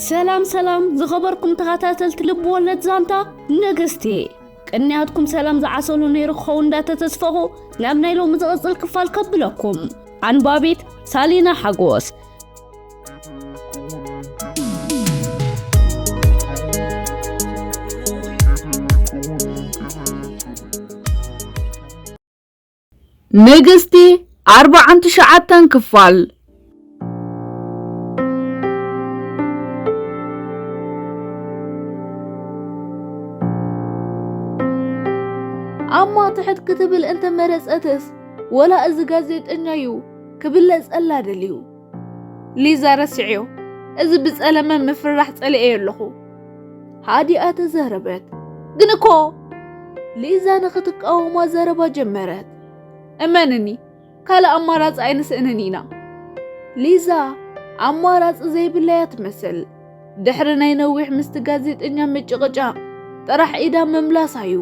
ሰላም ሰላም ዝኸበርኩም ተኸታተልቲ ልብ ወለድ ዛንታ ንግስቲ፣ ቅንያትኩም ሰላም ዝዓሰሉ ነይሩ ክኸውን እንዳተተስፈኹ ናብ ናይ ሎሚ ዝቕጽል ክፋል ከብለኩም። ኣንባቢት ሳሊና ሓጎስ። ንግስቲ ኣርባዓን ትሽዓተን ክፋል። ኣማ ትሕት ክትብል እንተመረጸትስ፣ ወላ እዚ ጋዜጠኛ እዩ ክብለጸላ ደልዩ። ሊዛ ረስዕዮ፣ እዚ ብጸለመ ምፍርራሕ ጸሊኤዮ ኣለኹ። ሃዲኣ ተዛረበት። ግን እኮ ሊዛ ንኽትቃወማ ዘረባ ጀመረት። እመንኒ፣ ካልእ ኣማራጺ ኣይንስእንን ኢና። ሊዛ ኣማራጺ ዘይብላያ ትመስል። ድሕሪ ናይ ነዊሕ ምስቲ ጋዜጠኛ ምጭቕጫቕ ጥራሕ ኢዳ ምምላሳ እዩ።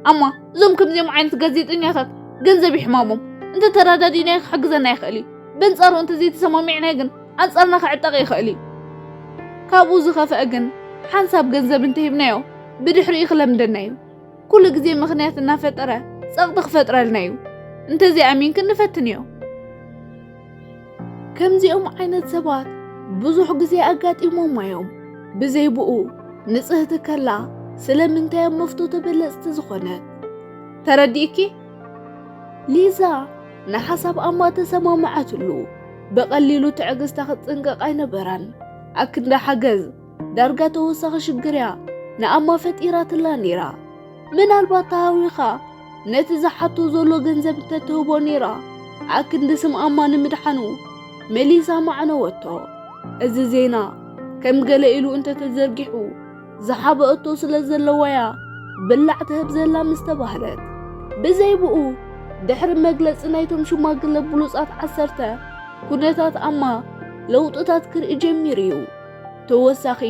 ኣማ፣ እዞም ከምዚኦም ዓይነት ጋዜጠኛታት ገንዘብ ይሕማሞም። እንተተራዳዲናዮ ክሕግዘና ይኽእል እዩ። በንጻሩ እንተዘይተሰማሚዕናዮ ግን ኣንጻርና ክዕጠቕ ይኽእል እዩ። ካብኡ ዝኸፍአ ግን ሓንሳብ ገንዘብ እንተሂብናዮ ብድሕሪኡ ክለምደና እዩ። ኩሉ ግዜ ምኽንያት እናፈጠረ ጸቕጢ ክፈጥረልና እዩ። እንተዘይኣሚንክን ንፈትንዮ። ከምዚኦም ዓይነት ሰባት ብዙሕ ግዜ ኣጋጢሞም እዮም። ብዘይ ብኡ ንጽህቲ ከላ ስለምንታይ ኣብ መፍቶ ተበለጽቲ ዝኾነት? ተረዲእኪ? ሊዛ ንሓሳብ ኣማ ተሰማምዓትሉ። ብቐሊሉ ትዕግስታ ክትጽንቀቕ ኣይነበራን። ኣክንዳ ሓገዝ ዳርጋ ተወሳኺ ሽግር እያ ንኣማ ፈጢራትላ ነይራ። ምናልባት ተሃዊኻ ነቲ ዝሓቶ ዘሎ ገንዘብ እንተትህቦ ነይራ፣ ኣክንዲ ስም ኣማ ንምድሓኑ መሊሳ ማዕነወቶ። እዚ ዜና ከም ገለ ኢሉ እንተተዘርጊሑ ዝሓበአቶ ስለ ዘለዋያ ብላዕ ትህብ ዘላ ምስ ተባህለት፣ ብዘይ ብኡ ድሕሪ መግለጺ ናይቶም ሽማግለ ብሉጻት ዓሰርተ ኩነታት ኣማ ለውጥታት ክርኢ ጀሚሩ እዩ። ተወሳኺ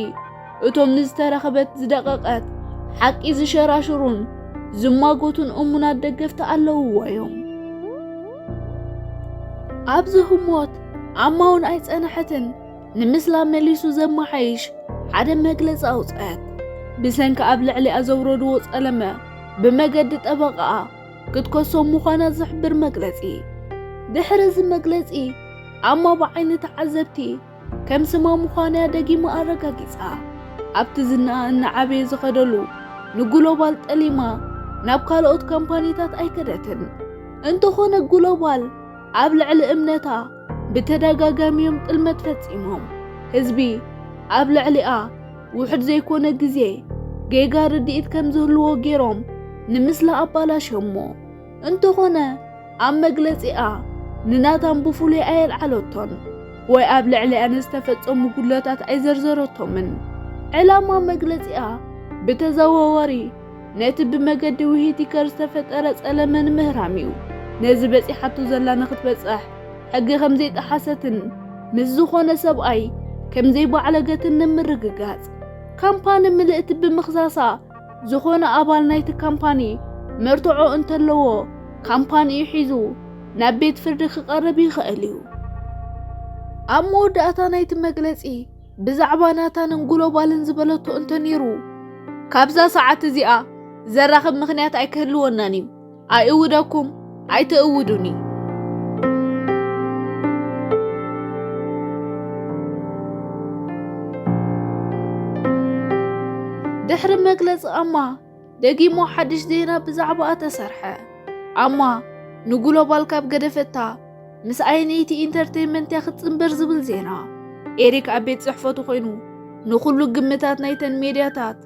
እቶም ንዝተረኸበት ዝደቐቐት ሓቂ ዝሸራሽሩን ዝማጎቱን እሙናት ደገፍቲ ኣለውዎ እዮም። ኣብዚ ህሞት ኣማ እውን ኣይጸንሐትን። ንምስላ መሊሱ ዘመሓይሽ ሓደ መግለጺ ኣውጽአት። ብሰንኪ ኣብ ልዕሊኣ ዘውረድዎ ጸለመ ብመገዲ ጠበቓኣ ክትከሶም ምዃና ዝሕብር መግለጺ። ድሕሪ እዚ መግለጺ ኣማ ብዓይኒ ተዓዘብቲ ከም ስማ ምዃን'ያ ደጊማ ኣረጋጊጻ። ኣብቲ ዝናኣ እናዓበየ ዝኸደሉ ንግሎባል ጠሊማ ናብ ካልኦት ካምፓኒታት ኣይከደትን። እንተኾነ ግሎባል ኣብ ልዕሊ እምነታ ብተደጋጋሚ እዮም ጥልመት ፈጺሞም። ህዝቢ ኣብ ልዕሊኣ ውሑድ ዘይኮነ ግዜ ጌጋ ርድኢት ከም ዝህልዎ ገይሮም ንምስላ ኣባላሽዮሞ። እንተኾነ ኣብ መግለጺኣ ንናታን ብፍሉይ ኣየልዓለቶን ወይ ኣብ ልዕሊኣ ንዝተፈጸሙ ጉድለታት ኣይዘርዘረቶምን። ዕላማ መግለጺኣ ብተዘዋዋሪ ነቲ ብመገዲ ዊሂቲከር ዝተፈጠረ ጸለመ ንምህራም እዩ። ነዚ በጺሓቶ ዘላ ንኽትበጽሕ ሕጊ ከም ዘይጠሓሰትን ምስ ዝኾነ ሰብኣይ ከም ዘይባዕለገትን ንምርግጋጽ። ካምፓኒ ምልእቲ ብምኽሳሳ ዝኾነ ኣባል ናይቲ ካምፓኒ መርትዖ እንተለዎ ካምፓኒኡ ሒዙ ናብ ቤት ፍርዲ ክቐርብ ይኽእል እዩ። ኣብ መወዳእታ ናይቲ መግለጺ ብዛዕባ ናታንን ግሎባልን ዝበለቶ እንተነይሩ፣ ካብዛ ሰዓት እዚኣ ዘራኽብ ምኽንያት ኣይክህልወናን እዩ። ኣይእውደኩም፣ ኣይትእውዱኒ። ድሕሪ መግለጺ ኣማ ደጊሞ ሓድሽ ዜና ብዛዕባኣ ተሰርሐ። ኣማ ንግሎባል ካብ ገደፈታ፣ ምስ ኣይነይቲ ኢንተርቴይንመንት እያ ክትጽንበር ዝብል ዜና ኤሪክ ኣብ ቤት ጽሕፈቱ ኮይኑ ንኹሉ ግምታት ናይተን ሜድያታት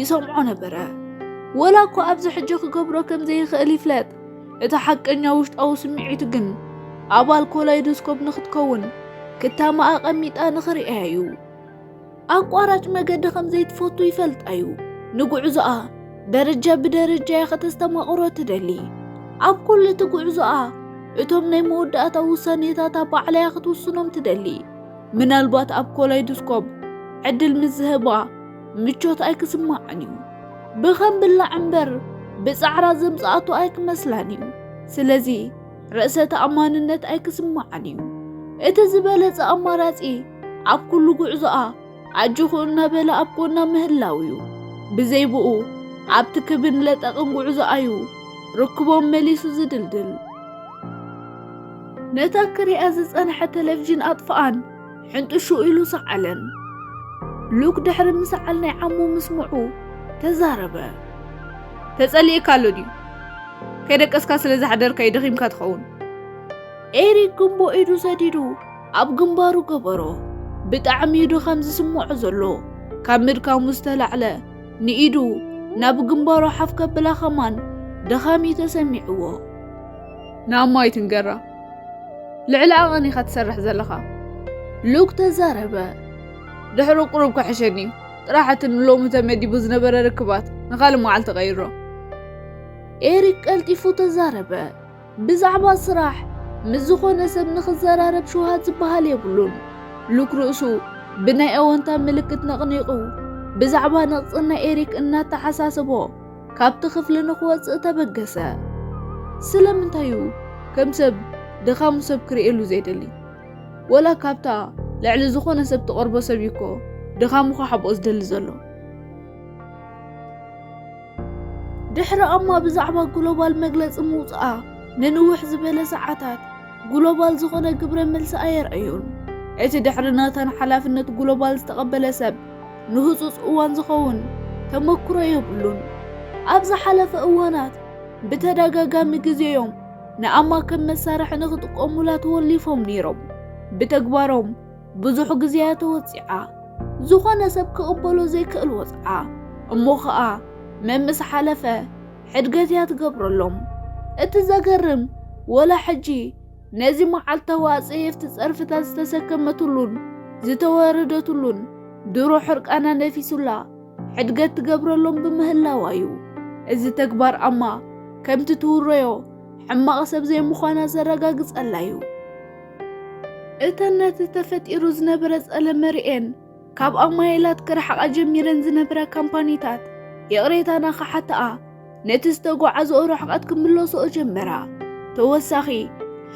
ይሰምዖ ነበረ። ወላ እኳ ኣብዚ ሕጂ ክገብሮ ከም ዘይኽእል ይፍለጥ፣ እቲ ሓቀኛ ውሽጣዊ ስምዒቱ ግን ኣባል ኮላይዶስኮፕ ንኽትከውን ክታማ ኣቐሚጣ ንኽርእያ እዩ። ኣቋራጭ መገዲ ከም ዘይትፈቱ ይፈልጣ እዩ። ንጉዕዞኣ ደረጃ ብደረጃ እያ ከተስተማቕሮ ትደሊ። ኣብ ኩሉ እቲ ጉዕዞኣ እቶም ናይ መወዳእታ ውሳኔታታ ባዕላ እያ ክትውስኖም ትደሊ። ምናልባት ኣብ ኮላይዶስኮፕ ዕድል ምስ ዝህባ ምቾት ኣይክስምዓን እዩ። ብኸም ብላዕ እምበር ብጻዕራ ዘምጽኣቶ ኣይክመስላን እዩ። ስለዚ ርእሰ ተኣማንነት ኣይክስምዓን እዩ። እቲ ዝበለጸ ኣማራጺ ኣብ ኩሉ ጉዕዞኣ ኣጆኹ እናበለ ኣብ ጎና ምህላው እዩ። ብዘይ ብኡ ኣብቲ ክብን ለጠቕን ጉዕዞኣ እዩ ርክቦም መሊሱ ዝድልድል። ነታ ክሪኣ ዝጸንሐ ቴሌቪዥን ኣጥፍኣን ሕንጥሹ ኢሉ ሰዓለን። ሉክ ድሕሪ ምሰዓል ናይ ዓሙ ምስምዑ ተዛረበ። ተጸሊእካ ኣሎ ድዩ? ከይደቀስካ ስለ ዝሓደርካ እዩ ደኺምካ ትኸውን። ኤሪክ ግንቦ ኢዱ ሰዲዱ ኣብ ግንባሩ ገበሮ። ብጣዕሚ እዩ ድኻም ዝስምዖ ዘሎ። ካብ ምድካሙ ዝተላዕለ ንኢዱ ናብ ግንባሩ ሓፍ ከብላ ከማን ድኻም እዩ ተሰሚዕዎ። ንኣማ ኣይትንገራ። ልዕሊ ዓቐን ኢኻ ትሰርሕ ዘለኻ። ሉክ ተዛረበ። ድሕሪ ቁሩብ ክሕሸኒ እዩ። ጥራሕ እቲ ንሎሚ ተመዲቡ ዝነበረ ርክባት ንኻልእ መዓልቲ ቀይሮ። ኤሪክ ቀልጢፉ ተዛረበ። ብዛዕባ ስራሕ ምስ ዝኾነ ሰብ ንኽዘራረብ ሽውሃት ዝበሃል የብሉን። ሉክ ርእሱ ብናይ ኣወንታ ምልክት ነቕኒቑ ብዛዕባ ነቕጽና ኤሪክ እናተሓሳሰቦ ካብቲ ክፍሊ ንኽወጽእ ተበገሰ። ስለምንታይ እዩ ከም ሰብ ድኻሙ ሰብ ክርእየሉ ዘይደሊ? ወላ ካብታ ልዕሊ ዝኾነ ሰብ ትቐርቦ ሰብ እዩ እኮ ድኻሙ ክሓብኦ ዝደሊ ዘሎ። ድሕሪ ኣማ ብዛዕባ ግሎባል መግለጺ ምውጽኣ ንንውሕ ዝበለ ሰዓታት ግሎባል ዝኾነ ግብረ መልሲ ኣየርኣዩን። እቲ ድሕሪ ናታን ሓላፍነት ግሎባል ዝተቐበለ ሰብ ንህጹጽ እዋን ዝኸውን ተመክሮ የብሉን። ኣብ ዝሓለፈ እዋናት ብተደጋጋሚ ግዜ እዮም ንኣማ ከም መሳርሒ ንኽጥቀሙላ ተወሊፎም ነይሮም። ብተግባሮም ብዙሕ ግዜያ ተወጺዓ። ዝኾነ ሰብ ክቕበሎ ዘይክእል ወጽዓ። እሞ ኸኣ መምስ ሓለፈ ሕድገት እያ ትገብረሎም። እቲ ዘገርም ወላ ሕጂ ነዚ መዓልታዊ ኣጸየፍቲ ጸርፍታት ዝተሰከመትሉን ዝተወረደትሉን ድሮ ሕርቃና ነፊሱላ ሕድገት ትገብረሎም ብምህላዋ እዩ። እዚ ተግባር ኣማ ከምቲ ትውረዮ ሕማቕ ሰብ ዘይምዃና ዘረጋግጸላ እዩ። እተን ነቲ ተፈጢሩ ዝነበረ ጸለመ ርእየን ካብ ኣማ ኢላት ክረሕቓ ጀሚረን ዝነበራ ካምፓኒታት ይቕሬታና ክሓትኣ ነቲ ዝተጓዓዝኦ ርሕቐት ክምለስኦ ጀመራ። ተወሳኺ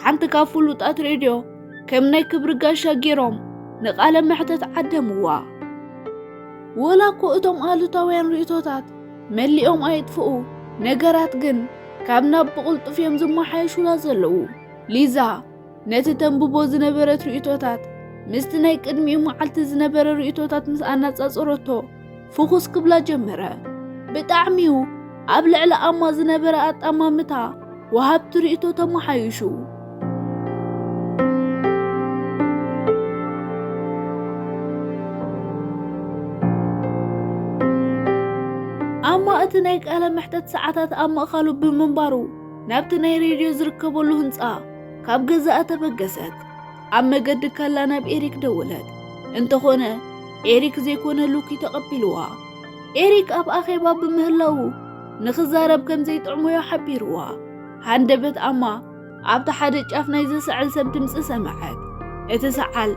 ሓንቲ ካብ ፍሉጣት ሬድዮ ከም ናይ ክብሪ ጋሻ ገይሮም ንቃለ መሕተት ዓደምዋ። ወላ እኮ እቶም ኣሉታውያን ርእይቶታት መሊኦም ኣየጥፍኡ፣ ነገራት ግን ካብ ናብ ብቕልጡፍ እዮም ዝመሓየሹላ ዘለዉ። ሊዛ ነቲ ተንብቦ ዝነበረት ርእይቶታት ምስቲ ናይ ቅድሚኡ መዓልቲ ዝነበረ ርእይቶታት ምስ ኣነጻጸረቶ ፍኹስ ክብላ ጀመረ። ብጣዕሚ'ዩ ኣብ ልዕሊ ኣማ ዝነበረ ኣጠማምታ ወሃብቲ ርእይቶ ተመሓይሹ። ኣማ እቲ ናይ ቃለ መሕተት ሰዓታት ኣብ ምእኻሉ ብምንባሩ ናብቲ ናይ ሬድዮ ዝርከበሉ ህንጻ ካብ ገዛኣ ተበገሰት። ኣብ መገዲ ከላ ናብ ኤሪክ ደወለት። እንተኾነ ኤሪክ ዘይኮነ ሉኪ ተቐቢልዋ። ኤሪክ ኣብ ኣኼባ ብምህላዉ ንኽዛረብ ከም ዘይጥዕሞዮ ሓቢርዋ። ሃንደበት ኣማ ኣብቲ ሓደ ጫፍ ናይ ዝስዕል ሰብ ድምጺ ሰምዐት። እቲ ሰዓል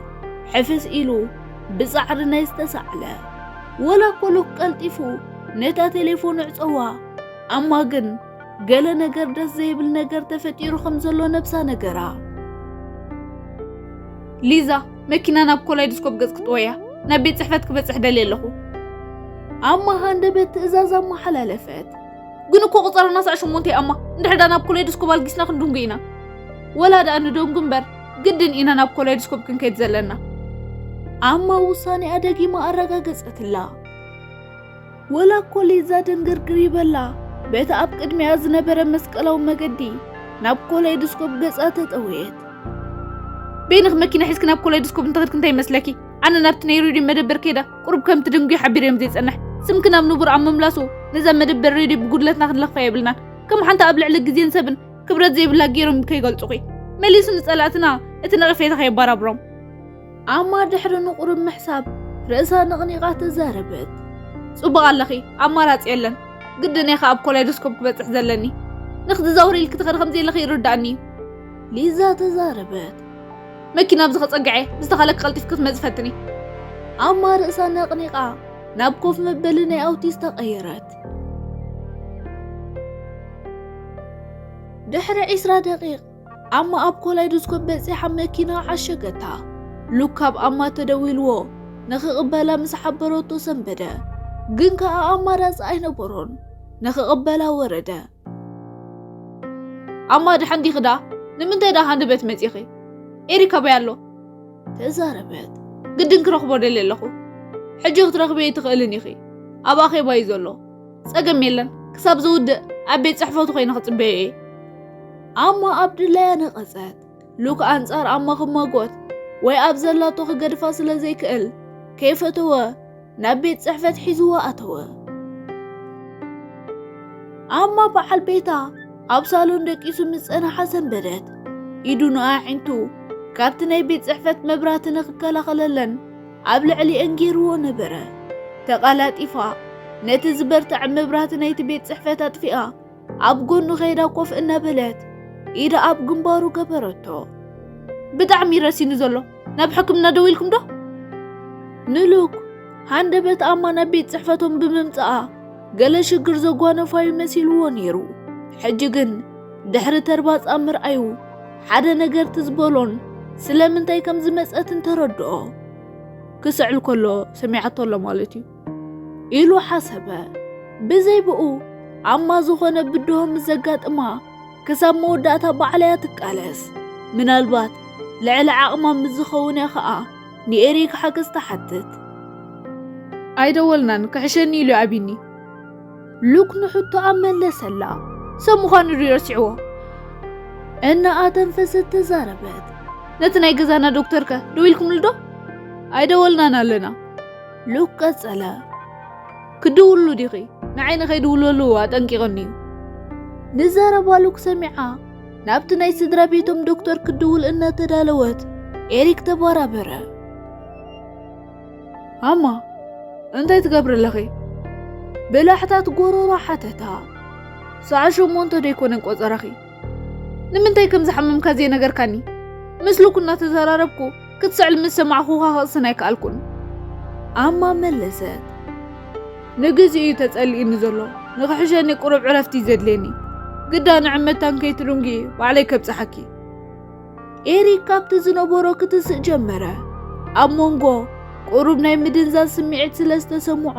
ሕፍስ ኢሉ ብጻዕሪ ናይ ዝተሳዕለ። ወላ እኮ ሉክ ቀልጢፉ ነታ ቴሌፎን ዕጸዋ። ኣማ ግን ገለ ነገር ደስ ዘይብል ነገር ተፈጢሩ ከም ዘሎ ነብሳ ነገራ። ሊዛ፣ መኪና ናብ ኮላይዶስኮፕ ገጽ ክትወያ ናብ ቤት ጽሕፈት ክበጽሕ ደልየ ኣለኹ። ኣማ ሃንደበት ትእዛዝ ኣመሓላለፈት። ግን እኮ ቁጸራና ሰዓት ሸሞንተ ኣማ፣ እንድሕር ዳ ናብ ኮላይዶስኮፕ ኣልጊስና ክንድንጉ ኢና። ወላ ደኣ ንደንጉ እምበር ግድን ኢና ናብ ኮላይዶስኮፕ ክንከይድ ዘለና። ኣማ ውሳኔኣ ደጊማ ኣረጋገጸትላ። ወላ እኮ ሊዛ ድንግርግር ይበላ፣ በቲ ኣብ ቅድሚኣ ዝነበረ መስቀላዊ መገዲ ናብ ኮላይዶስኮፕ ገጻ ተጠወየት። በይንኺ መኪና ሒዝኪ ናብ ኮላይዶስኮፕ እንተኸድኪ እንታይ ይመስለኪ? ኣነ ናብቲ ናይ ሬድዮ መደበር ከይዳ ቁሩብ ከም ትድንጉ ሓቢረ እዮም ዘይጸንሕ። ስምኪ ናብ ንቡር ኣብ ምምላሱ ነዛ መደበር ሬድዮ ብጉድለትና ክንለኽፋ የብልናን። ከም ሓንቲ ኣብ ልዕሊ ግዜን ሰብን ክብረት ዘይብላ ገይሮም ከይገልጹኺ። መሊሱ ንጸላእትና እቲ ነቐፌታ ከየባራብሮም። ኣማ ድሕሪ ንቑሩብ ምሕሳብ ርእሳ ነቕኒቓ ተዛረበት። ጽቡቕ ኣለኺ፣ ኣማራጺ የለን። ግድን እየ ከኣ ኣብ ኮላይዶስኮፕ ክበጽሕ ዘለኒ። ንኽትዛወሪ ኢልኪ ትኸዲ ከም ዘየለኺ ይርድኣኒ እዩ። ሊዛ ተዛረበት። መኪና ኣብዚ ከጸግዐ፣ ብዝተኻለኪ ቀልጢፍኪ ክትመጺ ፈትኒ። ኣማ ርእሳ ነቕኒቓ ናብ ኮፍ መበሊ ናይ ኣውቲስ ተቐየረት። ድሕሪ ዕስራ ደቂቕ ኣማ ኣብ ኮላይዶስኮፕ በጺሓ መኪና ዓሸገታ። ሉክ ካብ ኣማ ተደዊልዎ ንኽቕበላ ምስ ሓበረቶ ሰንበደ። ግን ከኣ ኣማራጺ ኣይነበሮን። ንኽቕበላ ወረደ። ኣማ፣ ደሓን ዲኺ ደኣ? ንምንታይ ደኣ ሃንደበት መጺኺ? ኤሪክ ኣበይ ኣሎ? ተዛረበት። ግድን ክረኽቦ ደልየ ኣለኹ። ሕጂ ክትረኽብዮ ኣይትኽእልን ኢኺ። ኣብ ኣኼባ እዩ ዘሎ። ጸገም የለን። ክሳብ ዝውድእ ኣብ ቤት ጽሕፈቱ ኮይነ ክጽበዮ እየ። ኣማ ኣብ ድላያ ነቐጸት። ሉክ ኣንጻር ኣማ ክማጎት ወይ ኣብ ዘላቶ ክገድፋ ስለ ዘይክእል ከይፈተወ ናብ ቤት ጽሕፈት ሒዝዋ ኣተወ። ኣማ በዓል ቤታ ኣብ ሳሎን ደቂሱ ምስ ጸንሓ ሰንበደት። ኢዱ ንኣዒንቱ ካብቲ ናይ ቤት ጽሕፈት መብራህቲ ንኽከላኸለለን ኣብ ልዕሊአን ገይርዎ ነበረ። ተቐላጢፋ ነቲ ዝበርትዕ መብራህቲ ናይቲ ቤት ጽሕፈት ኣጥፊኣ ኣብ ጎኑ ከይዳ ኮፍ እናበለት ኢዳ ኣብ ግንባሩ ገበረቶ። ብጣዕሚ ረሲኑ ዘሎ። ናብ ሕክምና ደዊልኩም ዶ? ንሉክ ሃንደበት ኣማ ናብ ቤት ጽሕፈቶም ብምምጽኣ ገለ ሽግር ዘጓነፋዩ መሲልዎ ነይሩ። ሕጂ ግን ድሕሪ ተርባጻ ምርኣዩ ሓደ ነገር ትዝ በሎን ስለምንታይ ከም ዝመጸትን ተረድኦ። ክስዕል ከሎ ሰሚዓቶ ኣሎ ማለት እዩ ኢሉ ሓሰበ። ብዘይ ብኡ ኣማ ዝኾነ ብድሆ ምስ ዘጋጥማ ክሳብ መወዳእታ ባዕላ እያ ትቃለስ። ምናልባት ልዕሊ ዓቕማ ምስ ዝኸውን እያ ኸኣ ንኤሪክ ሓገዝ ትሓትት። ኣይደወልናን፣ ክሕሸኒ ኢሉ እዩ ኣቢኒ። ሉክ ንሕቶኣ መለሰላ። ሰብ ምዃኑ ድዩ ረሲዕዎ? እናኣተንፈሰት ተዛረበት። ነቲ ናይ ገዛና ዶክተር ከ ደዊልኩምሉ ዶ? ኣይደወልናን ኣለና። ሉክ ቀጸለ። ክድውሉ ዲኺ? ንዓይ ንኸይድውለሉ ኣጠንቂቐኒ እዩ። ንዘረባ ሉክ ሰሚዓ ናብቲ ናይ ስድራ ቤቶም ዶክተር ክድውል እናተዳለወት ኤሪክ ተባራበረ። ኣማ፣ እንታይ ትገብሪ ኣለኺ? ብላሕታት ጎሮሮ ሓተታ። ሰዓት ሸሞንተ ዶ ኣይኮነን ቆጸራኺ? ንምንታይ ከም ዝሓመምካ ዘይነገርካኒ? ምስ ሉክ እናተዘራረብኩ ክትስዕል ምስ ሰማዕኹኻ ክቕስን ኣይከኣልኩን። ኣማ መለሰት። ንግዚኡ እዩ ተጸሊእኒ ዘሎ። ንኽሕሸኒ ቁሩብ ዕረፍቲ እዩ ዘድልየኒ። ግዳ ንዕመታን ከይትድንጉ ባዕለይ ከብጽሓኪ። ኤሪክ ካብቲ ዝነበሮ ክትስእ ጀመረ። ኣብ መንጎ ቁሩብ ናይ ምድንዛዝ ስምዒት ስለ ዝተሰምዖ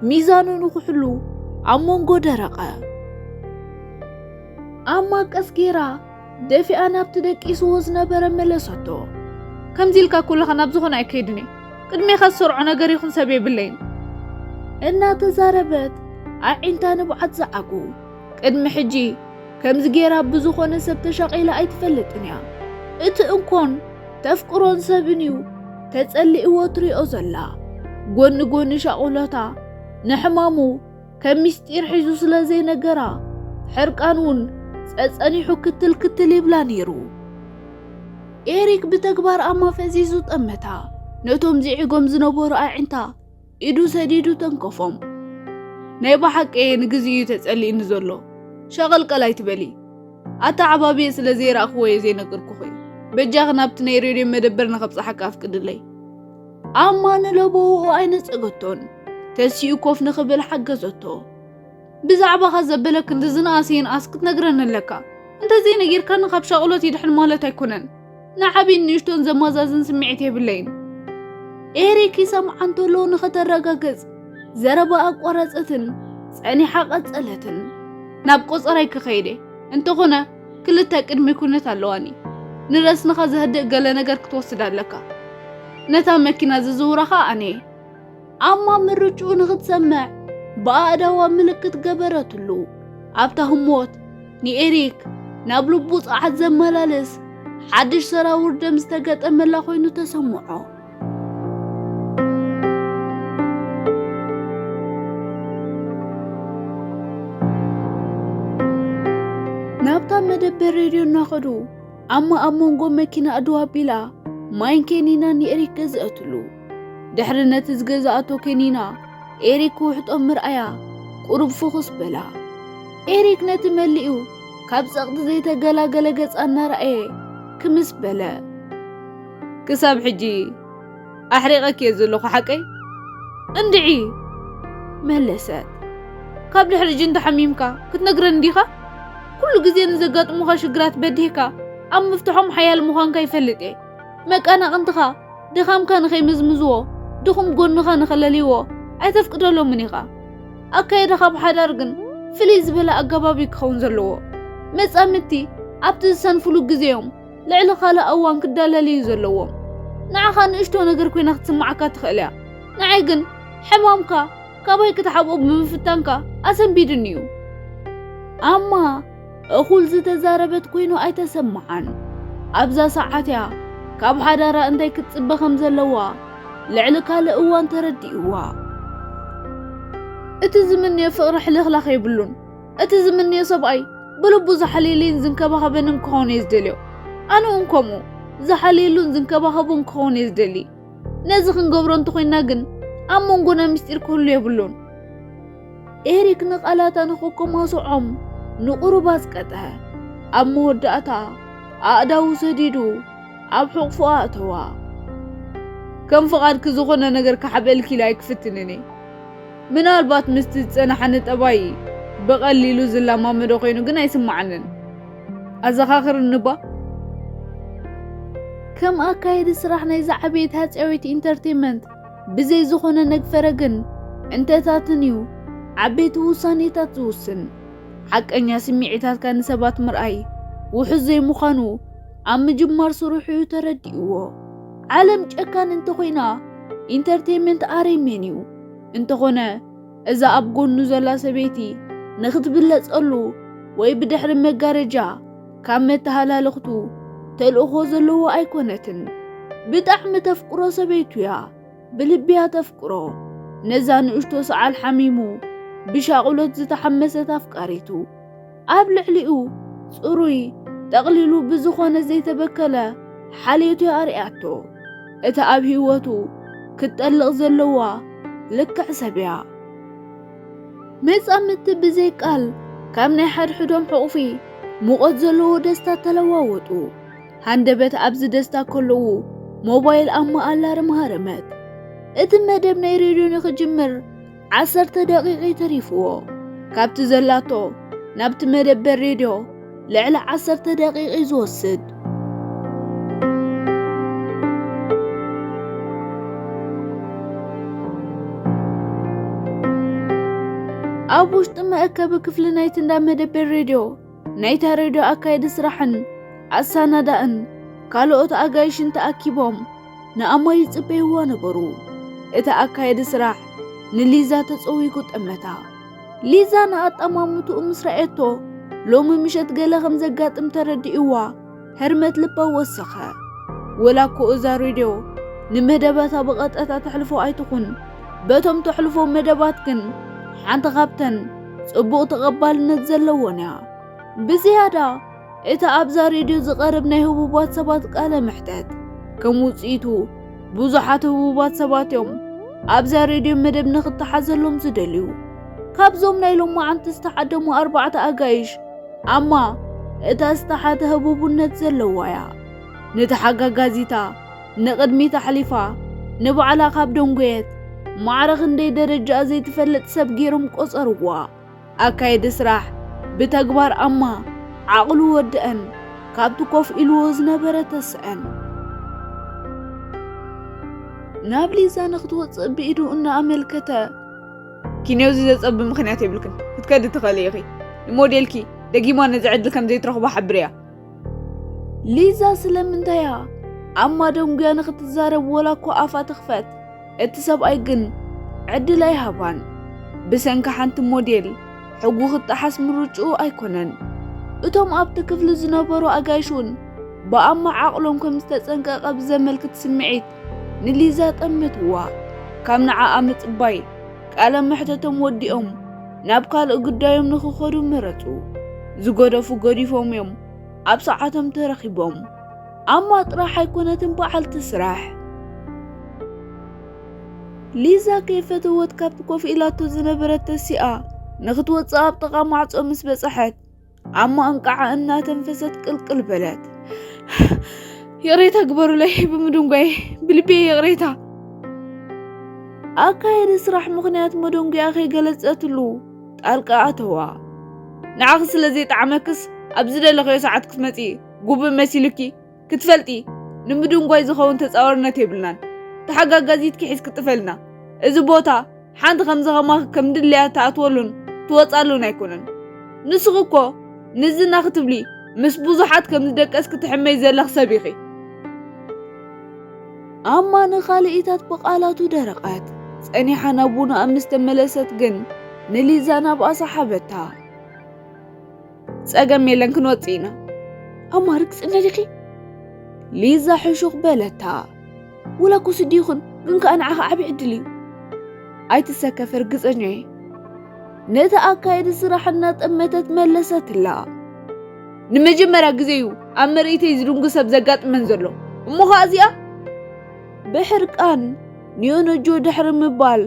ሚዛኑ ንኽሕሉ ኣብ መንጎ ደረቐ። ኣማ ቀስ ጌራ ደፊኣ ናብቲ ደቂስዎ ዝነበረ መለሰቶ። ከምዚ ኢልካ ኩለኻ ናብ ዝኾነ ኣይከይድን እየ። ቅድሜኻ ዝሰርዖ ነገር ይኹን ሰብ የብለይን። እናተዛረበት ኣዒንታ ንብዓት ዝዓጉ። ቅድሚ ሕጂ ከምዚ ጌራ ብዝኾነ ሰብ ተሻቒላ ኣይትፈልጥን እያ። እቲ እንኮን ተፍቅሮን ሰብን እዩ ተጸሊእዎ ትሪኦ ዘላ። ጎኒ ጎኒ ሻቑሎታ ንሕማሙ ከም ምስጢር ሒዙ ስለ ዘይነገራ፣ ሕርቃን እውን ጸጸኒሑ ክትል ክትል ይብላ ነይሩ። ኤሪክ ብተግባር ኣማ ፈዚዙ ጠመታ። ነቶም ዝዒጎም ዝነበሩ ኣዒንታ ኢዱ ሰዲዱ ተንከፎም። ናይ ብሓቂ ንግዚኡ ተጸሊእኒ ዘሎ። ሸቐልቀል ኣይትበሊ። ኣተዓባብየ ስለ ዘይረኣኽዎ እየ ዘይነገርኩኺ። በጃኺ ናብቲ ናይ ሬድዮ መደበር ንኸብጽሓካ ኣፍቅድለይ። ኣማ ንለበውኡ ኣይነጸገቶን። ተሲኡ ኮፍ ንኽብል ሓገዘቶ። ብዛዕባኻ ዘበለ ክንዲ ዝነኣሰ ይንኣስ ክትነግረኒ ኣለካ። እንተዘይነጊርካኒ ካብ ሻቕሎት ይድሕን ማለት ኣይኮነን። ንዓብይን ንእሽቶን ዘማዛዝን ስምዒት የብለይን። ኤሪክ ይሰምዓ እንተሎ ንኸተረጋግጽ ዘረባ ኣቋረጸትን ጸኒሓ ቀጸለትን። ናብ ቆጸራይ ክኸይድ እየ። እንተኾነ ክልተ ቅድሚ ኩነት ኣለዋኒ። ንረስንኻ ዘህድእ ገለ ነገር ክትወስድ ኣለካ። ነታ መኪና ዝዝውራ ኸኣ ኣነ እየ። ኣማ ምርጭኡ ንኽትሰምዕ ብኣእዳዋ ምልክት ገበረትሉ። ኣብታ ህሞት ንኤሪክ ናብ ልቡ ጸዓት ዘመላልስ ሓድሽ ሰራውር ደም ዝተገጠመላ ኮይኑ ተሰምዖ። ናብታ መደበር ሬድዮ እናኸዱ ኣማ ኣብ መንጎ መኪና ኣድዋ ኣቢላ ማይን ኬኒናን ንኤሪክ ገዝአትሉ። ድሕሪ ነቲ ዝገዝኣቶ ኬኒና ኤሪክ ክውሕጦ ምርኣያ ቁሩብ ፍኹስ በላ። ኤሪክ ነቲ መሊኡ ካብ ጸቕጢ ዘይተገላገለ ገጻ እናረኣየ ክምስ በለ። ክሳብ ሕጂ ኣሕሪቐኪ እየ ዘለኹ ሓቀይ? እንድዒ መለሰት። ካብ ድሕሪ ጅን ተሓሚምካ ክትነግረኒ ዲኻ? ኩሉ ግዜ ንዘጋጥሙኻ ሽግራት በዲህካ ኣብ ምፍትሖም ሓያል ምዃንካ ይፈልጥ እየ። መቀናቕንትኻ ድኻምካ ንኸይምዝምዝዎ ድኹም ጎንኻ ንኸለልይዎ ኣይተፍቅደሎምን ኢኻ። ኣካይዳኻ ብሓዳር ግን ፍልይ ዝበለ ኣገባብ እዩ ክኸውን ዘለዎ። መጻምድቲ ኣብቲ ዝሰንፍሉ ግዜ እዮም ልዕሊ ካልእ እዋን ክዳለል እዩ ዘለዎም። ንዓኻ ንእሽቶ ነገር ኮይና ክትስምዓካ ትኽእል እያ። ንዓይ ግን ሕማምካ ካባይ ክትሓብኦ ብምፍታንካ ኣሰንቢድኒ እዩ። ኣማ እኹል ዝተዛረበት ኮይኑ ኣይተሰምዓን። ኣብዛ ሰዓት እያ ካብ ሓዳራ እንታይ ክትጽበ ከም ዘለዋ ልዕሊ ካልእ እዋን ተረዲእዋ። እቲ ዝምንዮ ፍቕሪ ሕልኽላኽ የብሉን። እቲ ዝምንዮ ሰብኣይ ብልቡ ዝሓልየለይን ዝንከባኸበንን ክኸውን እየ ዝደልዮ። ኣነ እውን ከምኡ ዝሓልየሉን ዝንከባኸቡን ክኸውን እየ ዝደሊ። ነዚ ክንገብሮ እንተኾይንና ግን ኣብ መንጎና ምስጢር ክህሉ የብሉን። ኤሪክ ንቓላታ ንኽከማስዖም ንቑሩብ ኣጽቀጠ። ኣብ መወዳእታ ኣእዳዉ ሰዲዱ ኣብ ሕቑፉ ኣእተዋ። ከም ፍቓድኪ ዝኾነ ነገር ክሓብአልኪ ኢለ ኣይክፍትንን እየ። ምናልባት ምስቲ ዝጸናሓኒ ጠባይ ብቐሊሉ ዝለማመዶ ኮይኑ ግን ኣይስምዓንን። ኣዘኻኽርኒ እባ። ከም ኣካየዲ ስራሕ ናይዛ ዓበይቲ ሃጸያዊት ኢንተርቴንመንት ብዘይ ዝኾነ ነግፈረ ግን እንተታትን እዩ ዓበይቲ ውሳኔታት ዝውስን። ሓቀኛ ስምዒታትካ ንሰባት ምርኣይ ውሑስ ዘይምዃኑ ኣብ ምጅማር ስርሑ እዩ ተረዲእዎ። ዓለም ጨካን እንተኾይና ኢንተርቴንመንት ኣረሜን እዩ። እንተኾነ እዛ ኣብ ጎኑ ዘላ ሰበይቲ ንኽትብለጸሉ ወይ ብድሕሪ መጋረጃ ካብ መተሃላለኽቱ ተልእኾ ዘለዎ ኣይኮነትን። ብጣዕሚ ተፍቅሮ ሰበይቱ እያ። ብልቢ እያ ተፍቅሮ። ነዛ ንእሽቶ ሰዓል ሓሚሙ ብሻቑሎት ዝተሓመሰት ኣፍቃሪቱ። ኣብ ልዕሊኡ ጽሩይ፣ ጠቕሊሉ ብዝኾነ ዘይተበከለ ሓልዮት እያ ኣርኣያቶ። እቲ ኣብ ህይወቱ ክትጠልቕ ዘለዋ ልክዕ ሰብ እያ። መጻምድቲ ብዘይ ቃል ካብ ናይ ሓድሕዶም ሕቑፊ ሙቐት ዘለዎ ደስታ ተለዋወጡ። ሃንደበት ኣብዚ ደስታ ከለዉ ሞባይል ኣማ ኣላርም ሃረመት። እቲ መደብ ናይ ሬድዮ ንኽጅምር ዓሰርተ ደቂቕ ተሪፍዎ። ካብቲ ዘላቶ ናብቲ መደበር ሬድዮ ልዕሊ ዓሰርተ ደቂቕ እዩ ዝወስድ። ኣብ ውሽጢ መእከቢ ክፍሊ ናይቲ እንዳ መደበር ሬድዮ ናይታ ሬድዮ ኣካየዲ ስራሕን ኣሰናዳእን ካልኦት ኣጋይሽን ተኣኪቦም ንኣማ ይጽበይዋ ነበሩ። እቲ ኣካየዲ ስራሕ ንሊዛ ተጸዊጉ ጠመታ። ሊዛ ንኣጠማምትኡ ምስ ረኣየቶ ሎሚ ምሸት ገለ ከም ዘጋጥም ተረዲእዋ ህርመት ልባ ወሰኸ። ወላ እኮ እዛ ሬድዮ ንመደባታ ብቐጥታ ተሕልፎ ኣይትኹን፣ በቶም ተሕልፎ መደባት ግን ሓንቲ ካብተን ጽቡቕ ተቐባልነት ዘለወን እያ። ብዝያዳ እቲ ኣብዛ ሬድዮ ዝቐርብ ናይ ህቡባት ሰባት ቃለ መሕተት ከም ውጽኢቱ ብዙሓት ህቡባት ሰባት እዮም ኣብዛ ሬድዮ መደብ ንኽተሓዘሎም ዝደልዩ። ካብዞም ናይ ሎማዓንቲ ዝተሓደሙ ኣርባዕተ ኣጋይሽ ኣማ እታ ዝተሓተ ህቡብነት ዘለዋ እያ። ንተሓጋጋዚታ ንቕድሚት ኣሕሊፋ ንባዕላ ካብ ደንጎየት ማዕረ ክንደይ ደረጃ ዘይትፈልጥ ሰብ ገይሮም ቆጸርዋ። ኣካየዲ ስራሕ ብተግባር ኣማ ዓቕሉ ወደአን ካብቲ ኮፍ ኢልዎ ዝነበረ ተስአን። ናብ ሊዛ ንክትወፅእ ብኢዱ እናኣመልከተ፣ ኪንዮዚ ዘፀቢ ምኽንያት የብልክን፣ ክትከዲ ትኽእሊ ኢኺ። ንሞዴልኪ ደጊማ ነዚ ዕድል ከም ዘይትረኽቦ ሓብርያ። ሊዛ ስለምንታያ ኣማ ደንጉያ ንክትዛረብ ወላ እኮ ኣፋ ትኽፈት፣ እቲ ሰብኣይ ግን ዕድል ኣይሃባን። ብሰንኪ ሓንቲ ሞዴል ሕጉ ክጠሓስ ምርጭኡ ኣይኮነን። እቶም ኣብቲ ክፍሊ ዝነበሩ ኣጋይሽ እውን ብኣማ ዓቕሎም ከም ዝተጸንቀቐ ብዘመልክት ስምዒት ንሊዛ ጠመትዋ። ካብ ንዓኣ ምጽባይ ቃለ መሕተቶም ወዲኦም ናብ ካልእ ጉዳዮም ንኽኸዱ መረጹ። ዝገደፉ ገዲፎም እዮም ኣብ ሰዓቶም ተረኺቦም። ኣማ ጥራሕ ኣይኮነትን በዓልቲ ስራሕ። ሊዛ ከይፈተወት ካብቲ ኮፍ ኢላቶ ዝነበረት ተሲኣ ንኽትወጽእ ኣብ ጥቓ ማዕጾ ምስ በጽሐት፣ ኣማ እንቃዓ እናተንፈሰት ቅልቅል በለት። ይቕሬታ ግበሩለይ ብምድንጓይ፣ ብልቢ ይቕሬታ። ኣካየዲ ስራሕ ምኽንያት መደንጉያ ከይገለጸትሉ ጣልቃ ኣተዋ። ንዓኺ ስለ ዘይጠዓመክስ ኣብ ዝደለኽዮ ሰዓት ክትመጺ ግቡእ መሲሉኪ ክትፈልጢ፣ ንምድንጓይ ዝኸውን ተጻዋርነት የብልናን። ተሓጋጋዚትኪ ሒዝኪ ጥፈልና። እዚ ቦታ ሓንቲ ከምዚ ከማኺ ከም ድለያ ትኣትወሉን ትወጻሉን ኣይኮነን። ንስኺ እኮ ንዝና ክትብሊ ምስ ብዙሓት ከም ዝደቀስኪ ትሕመይ ዘለኽ ሰብ ኢኺ። ኣማ ንኻልኢታት ብቓላቱ ደረቐት። ጸኒሓ ናብ ቡናኣ ምስ ተመለሰት ግን ንሊዛ ናብኣ ሰሓበታ። ጸገም የለን፣ ክንወጽእ ኢና። ኣማ ርግጽና ዲኺ? ሊዛ ሕሹኽ በለታ። ውላ እኮ ስዲ ይኹን፣ ግን ከኣ ንዓኻ ዓቢ ዕድል እዩ። ኣይትሰከፍ፣ ርግጸኛ እየ። ነቲ ኣካየዲ ስራሕ እናጠመተት መለሰትላ። ንመጀመርያ ግዜ እዩ ኣብ ምርኢተይ ዝድንጉ ሰብ ዘጋጥመን ዘሎ። እሞ ኸኣ እዚኣ? ብሕርቃን ንዮኖጆ ድሕሪ ምባል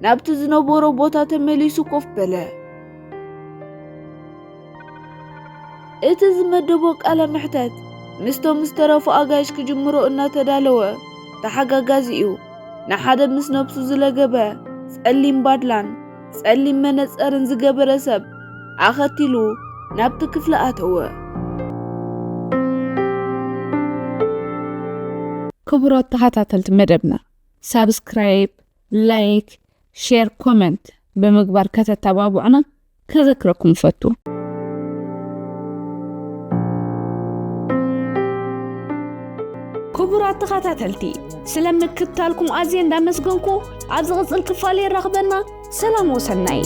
ናብቲ ዝነበሮ ቦታ ተመሊሱ ኮፍ በለ። እቲ ዝመደቦ ቃለ መሕተት ምስቶም ዝተረፉ ኣጋይሽ ክጅምሮ እናተዳለወ ተሓጋጋዚኡ ንሓደ ምስ ነብሱ ዝለገበ ጸሊም ባድላን ጸሊም መነጸርን ዝገበረ ሰብ ኣኸቲሉ ናብቲ ክፍሊ ኣተወ። ክቡራት ተኸታተልቲ መደብና፣ ሳብስክራይብ፣ ላይክ፣ ሼር፣ ኮመንት ብምግባር ከተተባብዑና ከዘክረኩም እፈቱ። ክቡራት ተኸታተልቲ፣ ስለ ምክትታልኩም ኣዝየ እንዳመስገንኩ፣ ኣብ ዝቕጽል ክፋል የራኽበና። ሰላም ወሰናይ።